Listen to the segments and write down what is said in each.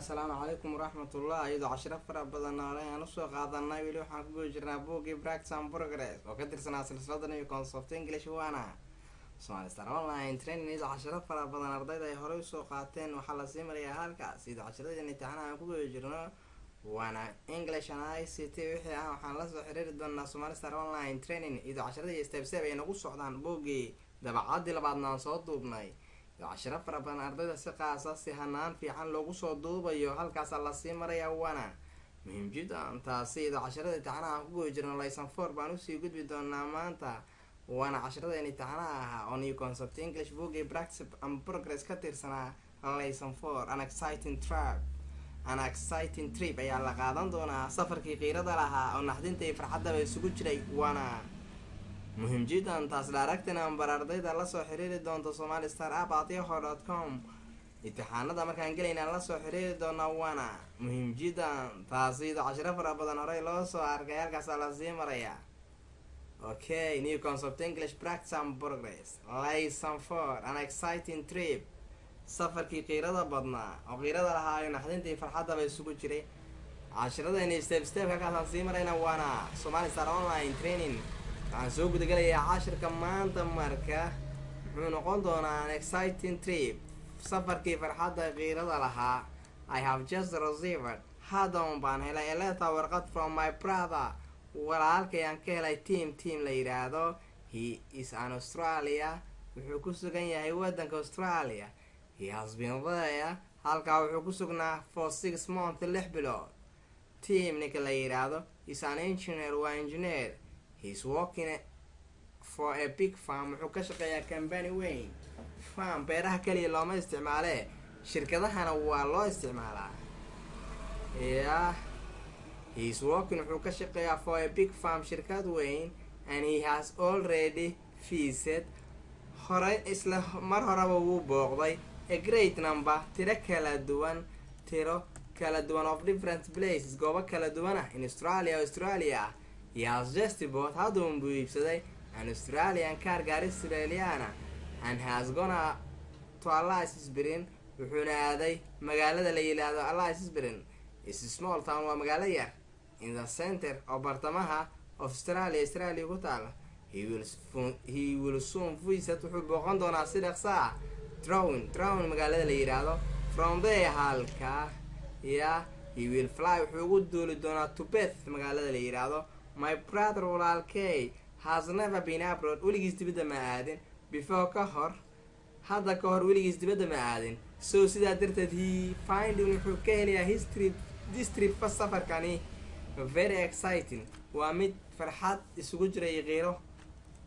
Asalaamu calaykum waraxmatullah. Iyadoo cashiro fara badan hore aan usoo qaadanay, weli waxaan ku guda jirnaa buuggii Practice and Progress oo ka tirsanaa silsilada New Concept English, waana Somali Star Online Training. Iyadoo cashiro fara badan ardayda ay horey usoo qaateen, waxaa lasii marayaa halkaas. Iyadoo cashiradeen imtixaanaha aan ku guda jirno, waana English and ICT wixii ah, waxaan lasoo xiriiri doonaa Somali Star Online Training. Iyadoo cashiradii iyo step step ay nagu socdaan, buuggii dabacadii labaadna aan soo duubnay, iyadoo cashiro fara badan ardayda si qaasa si hanaan fiican loogu soo duubayo, halkaasaa lasii maraya, waana muhiim jiddan taasi. Iyadoo casharada imtixaanaha aan ku guda jirno, lesson 4 baan usii gudbi doonaa maanta, waana casharadeen imtixaanaha ahaa oo New Concept English, buuggii Practice and Progress ka tirsanaa. Lesson 4, an exciting trip. An exciting trip ayaa la qaadan doonaa, safarkii qiirada lahaa oo naxdinta iyo farxaddaba isugu jiray, waana muhiim jiddan taas. Direct number ardayda lasoo xiriiri doonto somalistar@yahoo.com. Imtixaanada markaan gelaynaan lasoo xiriiri doonaa, waana muhiim jiddan taas. Iyadoo cashiro fara badan horey loo soo arkay, halkaasaa lasii maraya. Okay, New Concept English, Practice and Progress, lesson 4, an exciting trip, safarkii qiirada badnaa oo qiirada lahaayo, naxdinta iyo farxaddaba isugu jiray. Cashiradani step step halkaasaan sii marayna, waana Somali Star Online Training. Waxaan soo gudagelayaa cashirka maanta. Marka muxuu noqon doonaa? An exciting trip, safarkii farxadda qiirada lahaa. I have just received, hadda un baan helay, a letter, warqad, from my brother, walaalkay aan ka helay, Tim. Tim la yidhaahdo. He is an Australia, wuxuu ku sugan yahay waddanka Australia. He has been there, halkaa wuxuu ku sugnaa, for 6 months, 6 bilood. Tim ninka la yidhaahdo is an engineer, waa engineer. He is working for a big firm, wuxuu ka shaqeeyaa company weyn. Farm beeraha kaliya looma isticmaalee, shirkadahana waa loo isticmaalaa. Yeah, he is working, wuxuu ka shaqeeyaa, for a big firm, shirkad weyn, and he has already visited, hore isla mar horeba wuu booqday, a great number, tiro kala duwan, tiro kala duwan, of different places, goobo kala duwan ah, in Australia, Australia ah. He has just bought, hadduun buu iibsaday, an Australian car, gaari Australiana, and has gone to Alice Spring, wuxuuna aaday magaalada la yidhaahdo Alice Spring. Is small town, waa magaalo yar, in the center, oo bartamaha, of Australia, Australia ku taala. He will soon visit, wuxuu booqan doonaa si dhaqsa ah, Darwin, Darwin magaalada la yidhaahdo. From there, halka, yeah, he will fly, wuxuu ugu duuli doonaa, to Perth, magaalada la yidhaahdo. My brother, walaalkey, has never been abroad, weligiis dibadda ma aadin, before, ka hor, hadda ka hor weligiis dibadda ma aadin. So sidaa darteed, he finding, wuxuu ka helayaa, his trip, this trip, fa safarkani, very exciting, waa mid farxad isugu jira iyo qiiro.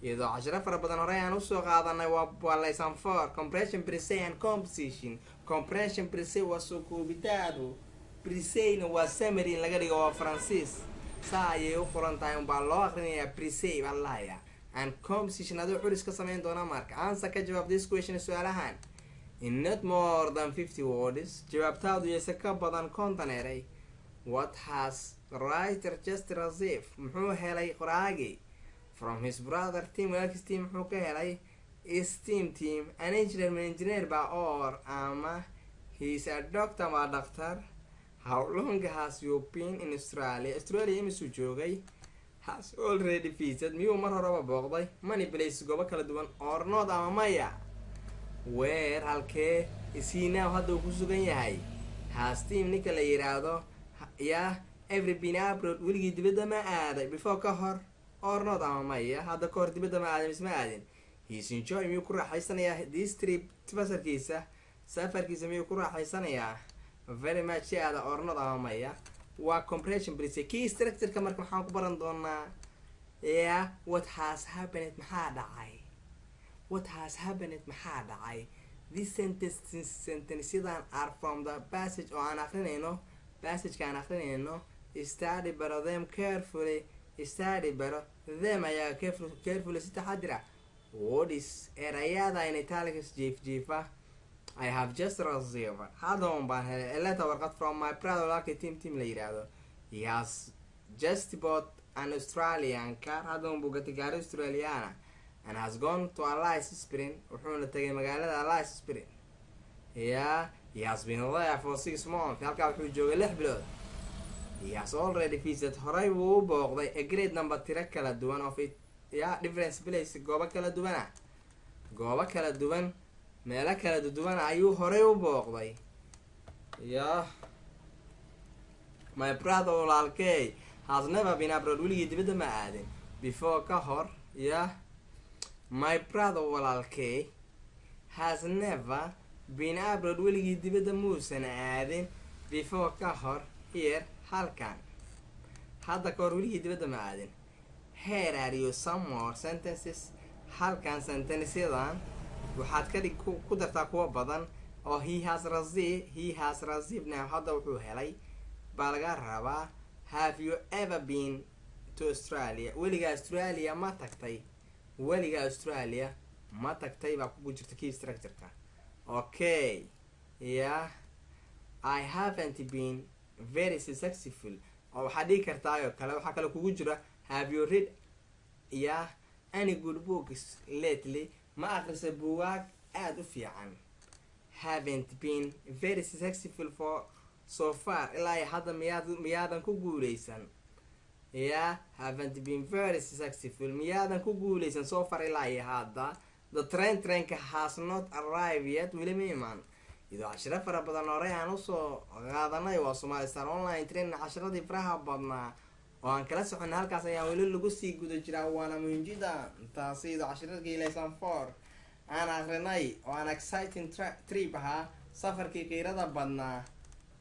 Iyadoo cashiro fara badan horey aan usoo qaadanay, waa lesson 4, comprehension précis and composition. Comprehension précis waa soo koobitaadu, précis-na waa summary in laga dhigo. Waa Faransiis, saa ayay u qoran tahay unbaa loo akrinayaa, précis baa lalahayaa, and composition adoo culis ka sameyn doona. Marka answer, ka jawaab, this question, su-aalahan, in not more than 50 words, jawaabtaadu yase ka badan 50 eray. What has the writer just received? Muxuu helay qoraagii? From his brother Tim, walaalkiis Tim muxuu ka helay? Is Tim, Tim, an engineer, ma engineer ba, or, ama, he's a doctor, waa doctor? How long has you been in Australia? Australia imisuu joogay? Has already visited, miyuu mar horeba booqday, many places, goobo kala duwan, or not, ama maya? Where, halkee, is he now, hadda uu ku sugan yahay? Has Tim ninka la yiraahdo, yaa, ever been abroad, weligii dibadda ma aaday, before, ka hor, or not, ama maya? Hadda ka hor dibadda ma aaday mise ma aadin? He's enjoy, miyuu ku raaxaysanayaa, this trip, fasalkiisa, safarkiisa miyuu ku raaxaysanayaa, very much, si aada, or not, ama maya? Waa comprehension précis. Key structure-ka marka maxaan ku baran doonaa? Yeah, what has happened, maxaa dhacay? What has happened, maxaa dhacay? This sentence, sentenceyadan, are from the passage oo aan akrinayno, passageka aan akrinayno. Study, baro, them carefully. Study, baro, them ayaa, carefully, si taxadir ah. Words, erayada, in italics, jiif jiifa. I have just received, hadda un baan helay, a letter, warqad, from my brother, walaalkay Tim, Tim la yidhaahdo. He has just bought an Australian car, hadda un buu gatay gaari Australiana, and has gone to Alice Spring, wuxuuna tagay magaalada Alice Spring. Yeah, He has been there for 6 months. Halkaa wuxuu joogay 6 bilood. He has already visited, horay buu u booqday, a great number, tiro kala duwan, of it, ya, different place, goobo kala duwana, goobo kala duwan, meelo kala duwan ayuu horay u booqday. Ya, my brother, walaalkey, has never been abroad, weligii dibadda ma aadin, before, ka hor. Ya, my brother, walaalkey, has never been abroad, weligii dibadda muusan aadin, before, ka hor, here, halkan. Hadda ka hor weligii dibadda ma aadin. Here are you some more sentences. Halkan sentenceyadan waxaad ka dhig ku dartaa kuwa badan oo he has received now, hadda wuxuu helay baa laga rabaa. Have you ever been to Australia? Weligaa Australia ma tagtay? Weligaa Australia ma tagtay baa kugu jirta key structure-ka. Okay, yeah, I haven't been very successful. Oo waxaad dhigi kartaa oo kale, waxaa kale kugu jira: have you read, yeah, any good books lately? Ma akrisay buugaag aada u fiican? Haven't been very successful for so far, ilaa iyo hadda miyaadan ku guuleysan? Yeah, haven't been very successful, miyaadan ku guuleysan, so far, ilaa iyo hadda. The train, trainka, has not arrived yet, weli ma imaan. Iyadoo cashiro fara badan horey aan usoo qaadanay, waa Somali Star Online Training. Cashiradii faraha badnaa oo aan kala soconay halkaas ayaan weli lagu sii guda jiraa, waana muhiimjida taasi. Iyadoo cashiradkii lesson 4 aan akrinay oo aan exciting trip ahaa, safarkii qiirada badnaa,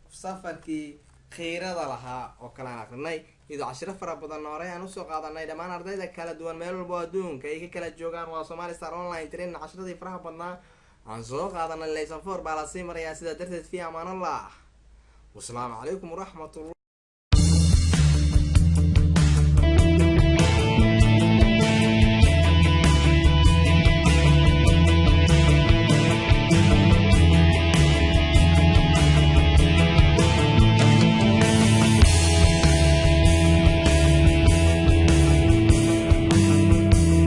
safarkii qiirada lahaa oo kale aan akrinay. Iyadoo cashiro fara badan horey aan usoo qaadanay, dhammaan ardayda kala duwan meel walba oo adduunka ay ka kala joogaan, waa Somali Star Online Training. Cashiradii faraha badnaa aan soo qaadanay lesson 4 baa lasii marayaa. Sidaa darteed, fi amaanallah, wasalaamu calaykum waraxmatullah.